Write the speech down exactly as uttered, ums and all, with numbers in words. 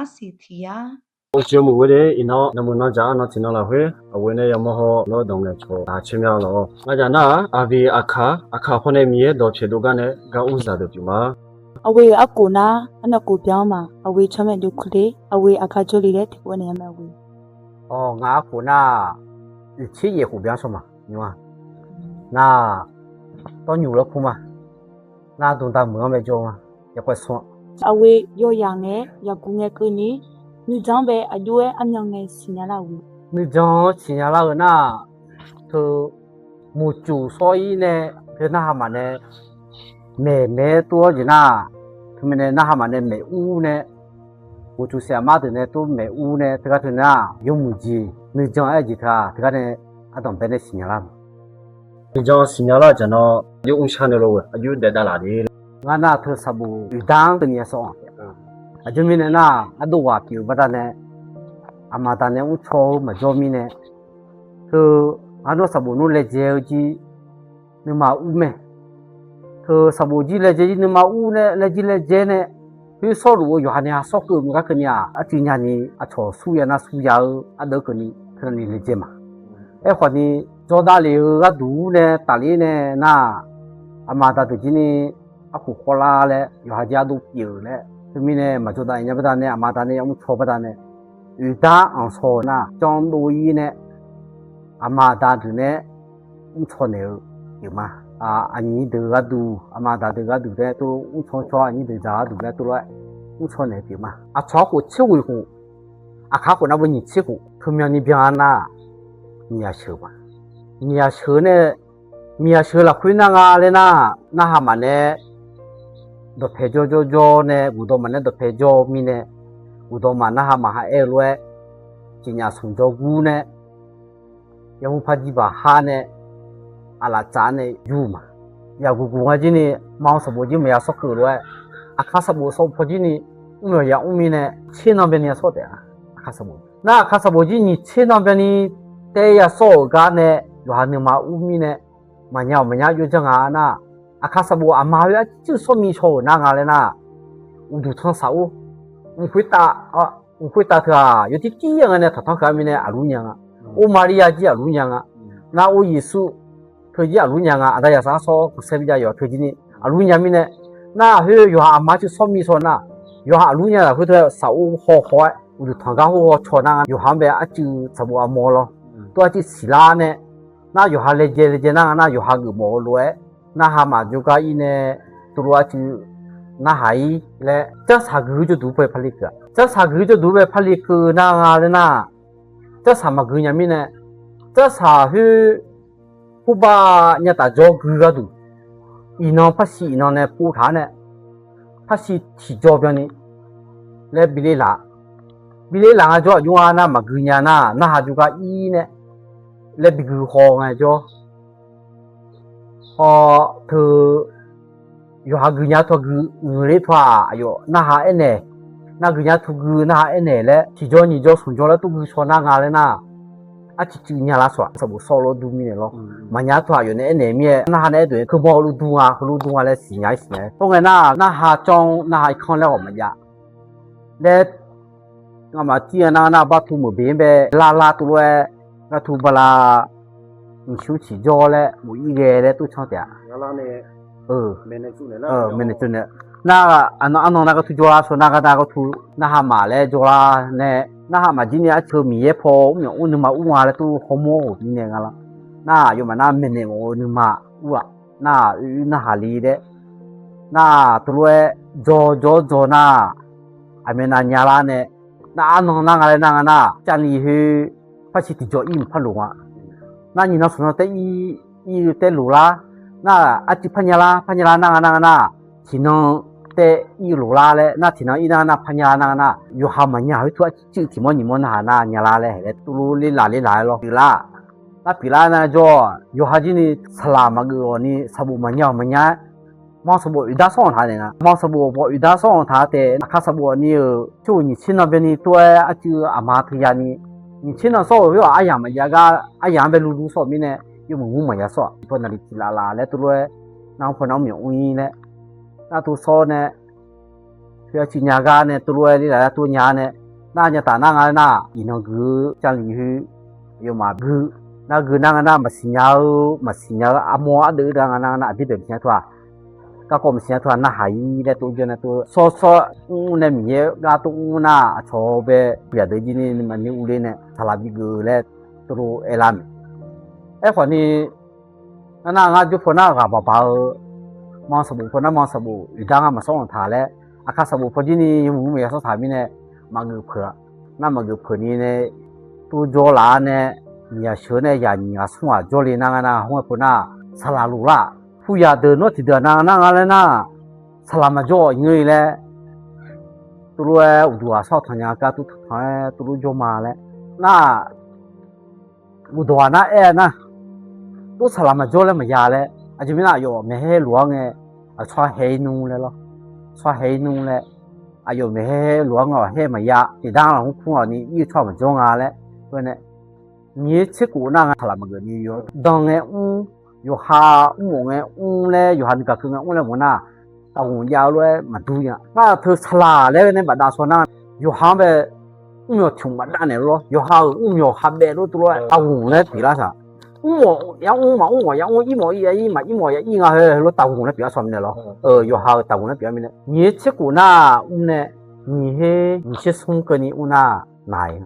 Arsiq tiq yar. Oeq jeq muiq ghoe de, iqnan nanmuiq nanjaq-anr nan tiqnan lafkhoer aqghoe nae yamawr haw lawr danqnaeq cawq taq caer mya lawq. Ngaq jaq nar-aq, aqviq aqkaq, aqkaq pawnae Miqyaer dawq pyaeqdov gar nae gar mr zaqdeuq pyeuf ma. Aqghoe-euq arkhof nar, arnav khof byan-anr ma. Aqghoe tsawrmyanr dov kuv de, aqghoe aqgaq jawrle laer tiqkawv naeq-a mae aqghoe. Awq, ngaq arkhof nar, uiqtser yaef khof byan shawr ma. Nymr-aq, nar, dawrnymq lawr kur ma. Nar, dmqda meuq-anr mae jawr ma. Yaqkhaer smr-a. Aqghoe yawyaq ngae-aer yaqguv ngae keuvni, nuijan-anr bae aqjox-aer armyan ngae siqnya lar-euq. Nuijan-anr siqnya lar-eu nar, teu muqcuf shawr-ir nae, teu narhaq maf nae maeqmaeq-aer tov-awr jeq nar, teumirnae narhaq maf nae maeq ur nae, muqcuf siq aqmar deuq nae tov maeq ur nae, teugar teu nar, yawmuiq jeq nuijan aer-eu jeq teu-aq, teugar nae ardanqbae nae siqnya lar-eu. Nuijan siqnya lar-eu jaq nan, aqjox mrshar nae lof-eu aqjox daef davlaf de. Ngar nar teu saqbof oeqdar-anr keuvni yasawr-anr. Aqjeq mirnae nar, ardov ghaq pyeuf-eu baqdanae, aqma daq nae mrcaw-eu maqjawr mirnae, teu, ngar nawr saqbof nmr laejae-eu jir nuima ur mae. Teu saqbof jir laejae jir nuima ur nae laejae laejae nae, khoer sawrluf-eu yawqha nae ha sawr keuv-eu maqgar keuvni-aq, arcuiv nyani aqcawq surya nar surya-eu ardeuv keuvni teu navni laejae ma. Aerkhawfni, jawrdav lef-eu gharduq nae tafler nae nar, aqma daq deuq jir ni arkhof khawvlar laer yawqha jir ardov pyeuf-euq laer, teumirnae maqjawr dav-iq nya baqdanae aqma daq nae yamr caw baqdanae, oeqdar anqshaw nar janrdov-ir nae, aqma daq deuq nae mrcaw naeq-eu pyeuf ma. Aqnyir deuq gharduq, aqma daq deuq gharduq nae tov mrcaw caw, aqnyir deuq dzaq gharduq nae tov lof-aer mrcaw naeq-eu pyeuf ma. Aqcawq arkhof tser ghoeq khof, aqkaq khof nar beu nyiq tser khof, teumyanni byan-a nar, miqyaq sheuq ma. Miqyaq sheuq nae, miqyaq sheuq lafkhoer nar nga laer nar, narhaq maf nae dawqpae jawr jawr jawr nae, guqdawq maf nae dawqpae jawr-eu mirnae, guqdawq maf narhaq maqha aer-eu lof-aer, jeqnyaf smq jawr gur nae, yamr par jir baq har nae, aqlaf tsaf nae yur ma. Yaq guq guq nga jir ni, ma-eu saqbof jir maqya sawr keuv lof-aer, aqkaq saqbof sawr paw jir ni, mr yawq ya mr mirnae, tser nan byanni ya sawr taef-a. Aqkaq saqbof nar, aqkaq saqbof jir nyiq tser nan byanni taef ya sawr-euq gar nae, yawqha nuima ur mirnae, maqnya-awq maqnya jov janr nga nar, aqkaq saqbof aqma khoer arcuiv sawr mi shaw-euq nar nga laer nar, uqduq tanq saq-or, mq khoertav, mq khoertav teu-aq yawtir tir-a nga nae taqtanr keuv-a mirnae aqlur nya nga. Or Maqlir ya jir aqlur nya nga. Nar or Yeqsur teu jir aqlur nya nga. Aqda yaqsaq arsawr khanqsaer bi jav yawq teu jir ni aqlur nya mirnae, nar khoer yawqha aqma arcuiv sawr mi shaw nar, yawqha aqlur nya lafkhoer teu saq-or haw haw-aer uqduq tanq gar hawr haw caw nar nga, yawqha-anr bae arcuiv saqbof armawr lawr, tov arcuiv siqlar nae, nar yawqha laejae laejae nar nga nar, yawqha geufmawf-eu lof-aer, narhaq maf jawrgar ir nae, tov lof arcuiv narhaq-ir laer, jarsaq guiq-eu jawrduq bae parli keuv-a. Jarsaq guiq-eu jawrduq bae parli keuv nar nga laer nar, jarsaq maqgui nya mirnae, jarsaq khoer khoerbar nya taf jawr gui gharduq, iqnan parsiq iqnan nae pov taq-ar nae, parsiq tiqjaw byanni laer bi ler laf. Bi ler laf nga jawr aqjox-a nar maqgui nya nar, narhaq jawrgar ir nae laer bi gui haw nga jawr. Haw teu yawqha gui nya tawr gui uiqler tawr-aq, aqyawf narhaq aernaeq, nar gui nya tawr gui narhaq aernaeq laer tiqjaw nyiq jaw smq jaw laer tov gui shaw nar nga laer nar, arcuiv cuiv nya lar shawq-aq, saqbof sawr lof dur mirnae lawr. Maqnya tawr-aq, aqyawf nae aernaeq mir-aer, narhaq nae aerdawq-aer keuv mawr heulof dur nga, heulof dur nga laer siqnya-ir siqnya-aer, tov ngae nar, narhaq cawv-anr narhaq irkanr laer ghawq maqjav laer, ngamaf tir-a nar, nar bartu meuq beq-anr bae lar lar tov lof-aer, gartu bala nyiq shmr ciq jawr laer muf-ir ghae laer tov canr taef-a. Maeqnaeq tsov nae, nar, arnan arnan nar gartu jawr lar shaw nar gar nar gartu narhaq maf laer jawr lar nae, narhaq maf jir ni arceuq Miqyaer paw mr myawq mr nuima ur nga laer tov hawmawr-euq mirnae nga lar. Nar aqyawfmaf nar maeqnaeq mawf-eu nuima ur-aq, nar-aq oe oe narhaq le laer, nar tov lof-aer jawr jawr jawr nar, aqmyannav nya lar nae, nar arnan nar nga laer nar nga nar, cavni khoer parsiq tiqjaw ir mq par loq nga. Nar nyiq nan smq nan taer ir, ir-eu taer loq lar. Nar arcuiv par nya lar, par nya lar nar nga nar nga nar, tiqnan taer ir loq lar laer, nar tiqnan ir nar nga nar par nya lar nar nga nar, yawqha maqnya khoer tov arcuiv tiq mawr nyiq mawr narhaq nar nya lar laer haeq laer tov lof ler laf ler laf-aer lawr pyeuflar. Nar pyeuflar nar jawr, yawqha jir ni saqlaq maqgeuf-awq ni saqbof maqnya-awq maqnya-aer, ma saqbof oeqdar sawr-anr taq naeq nga. Ma saqbof baw oeqdar sawr-anr taq taef, aqkaq saqbof ni-euq tser ghoeq nyiq tser nan byanni tov-aer arcuiv aqma teuya ni, nyiq tser nan sawr-euq khoer-aq aryamq maqjav gar aryamq-anr bae luvluv sawr-euq mirnae, yawmuiq mur maqya sawr-aq, tiqpaw naqli tiq laf laf laer tov lof-aer, nar-anr paw nar mr myawq mr-ir laer, nar tov sawr nae, Khoer-aq civ nya gar nae tov lof-aer ler laf-aer tov nya nae, nar nya taf nar nga laer nar, iqnan gui-eu janr li khoer, aqyawfmaf gui, nar gui nar nga nar maqsiq nya-eu maqsiq nya-eu armawr ardeuv-eu deuq-anr nga nar nga nar aqdir bae maqsiq nya teu-aq, garkawv maqsiq nya teu-aq narhaq-ir laer tov jawr nae tov shawr shawr mr nae Miqyaer gar tov mr nar aqcawq bae yaqdeuq jir ni maqni uvler nae saqlaq bigeuf laer tov lof-aer lar mae. Aerkhawf ni, nar nar ngar jawr paw nar ghaq baq baq-eu, ma sanqbof paw nar ma sanqbof yawqdar ngar maqsawr lanq taq laer, aqkar sanqbof paw jir ni yawmuiq mr maqya sawr taq mirnae, maqgeuf peuq-a. Nar maqgeuf peuq ni nae, tov jawr laf-ar nae, nyiq ghaq sheuq nae yaq nyiq ghaq smr ghaq jawrle nar nga nar hawr-aer paw nar, saqlaq loq lar. Puyaq deuq nawr tiqdeuq nar nar nga laer nar, saqlaq maqjawr-awq ngeurle laer, tov lof-aer uqduq ghaq sawr tanq nya gar tov tanq-aer tov lof jawr ma laer, nar, uqdawq ghaq nar aer-a nar, tov saqlaq maqjawr laer maqya laer, aqjeq mirnae aqyawf maeqhaer loq-ar ngae, aqtsawr hae-ir nmr laer lawr. Tsawr hae-ir nmr laer, aqyawf maeqhaer loq-ar ngae, aqhaer maqya, tiqdar lafkhoer kur-awq ni ir-eu tsawrhaq maqjawr nga laer, nae, nyiq-aer tser khof nar nga saqlaq maqgeuf ni yawdan ngae mr, yawqha mrmawf ngae mr laer, yawqha nuigaq keuv ngae mr laer mawf nar, taqghoq jav-eu lof-aer maqdur nya. Nar teu saqlaq laer nae bafdav shaw nar, yawqha-anr bae mrmyawq tiq hmq maqdav naeq lawr. Yawqha-euq mrmyawq ha baef lof tov lof-aer taqghoq laer pyeuflar saq. Mrmawf ya mr maqmr mawf ya mr, ir mawf ir ya ir maqir mawf ya ir nga heu lof taqghoq laer pyeuflar shaw mirnae lawr. Yawqha-euq taqghoq laer pyeuf-ar mirnae, nyiq-aer tser khof nar mr nae, nyiq her nyiq tser smr keuvni mr nar, naq-iq